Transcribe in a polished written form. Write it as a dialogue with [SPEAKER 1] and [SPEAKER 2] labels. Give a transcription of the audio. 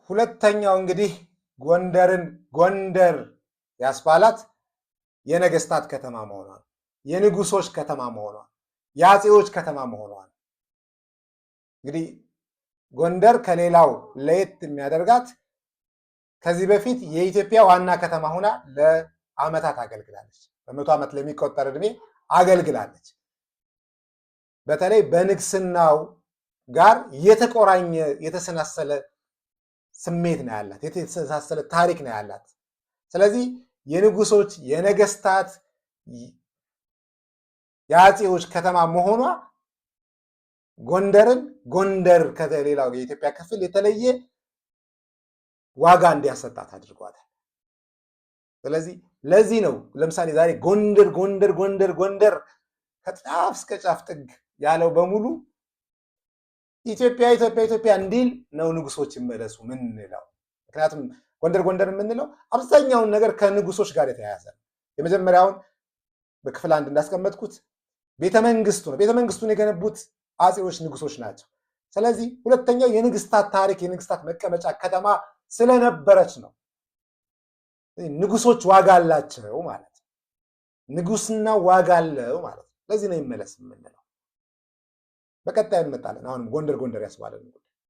[SPEAKER 1] ሁለተኛው እንግዲህ ጎንደርን ጎንደር ያስባላት የነገስታት ከተማ መሆኗን፣ የንጉሶች ከተማ መሆኗን፣ የአፄዎች ከተማ መሆኗን። እንግዲህ ጎንደር ከሌላው ለየት የሚያደርጋት ከዚህ በፊት የኢትዮጵያ ዋና ከተማ ሆና ለዓመታት አገልግላለች። በ100 ዓመት ለሚቆጠር ዕድሜ አገልግላለች። በተለይ በንግስናው ጋር የተቆራኘ የተሰናሰለ ስሜት ነው ያላት፣ የተሰናሰለ ታሪክ ነው ያላት። ስለዚህ የንጉሶች፣ የነገስታት፣ የአፄዎች ከተማ መሆኗ ጎንደርን ጎንደር ከሌላው የኢትዮጵያ ክፍል የተለየ ዋጋ እንዲያሰጣት አድርጓታል። ስለዚህ ለዚህ ነው ለምሳሌ ዛሬ ጎንደር ጎንደር ጎንደር ጎንደር ከጫፍ እስከ ጫፍ ጥግ ያለው በሙሉ ኢትዮጵያ ኢትዮጵያ ኢትዮጵያ እንዲል ነው ንጉሶች ይመለሱ ምንለው። ምክንያቱም ጎንደር ጎንደር የምንለው አብዛኛውን ነገር ከንጉሶች ጋር የተያያዘ ነው። የመጀመሪያውን በክፍል አንድ እንዳስቀመጥኩት ቤተመንግስቱ ነው። ቤተመንግስቱን የገነቡት አፄዎች ንጉሶች ናቸው። ስለዚህ ሁለተኛው የንግስታት ታሪክ የንግስታት መቀመጫ ከተማ ስለነበረች ነው። ንጉሶች ዋጋ አላቸው ማለት ነው። ንጉስና ዋጋ አለው ማለት ነው። ለዚህ ነው ይመለስ የምንለው። በቀጣይ እንመጣለን። አሁንም ጎንደር ጎንደር ያስባለን ጉዳይ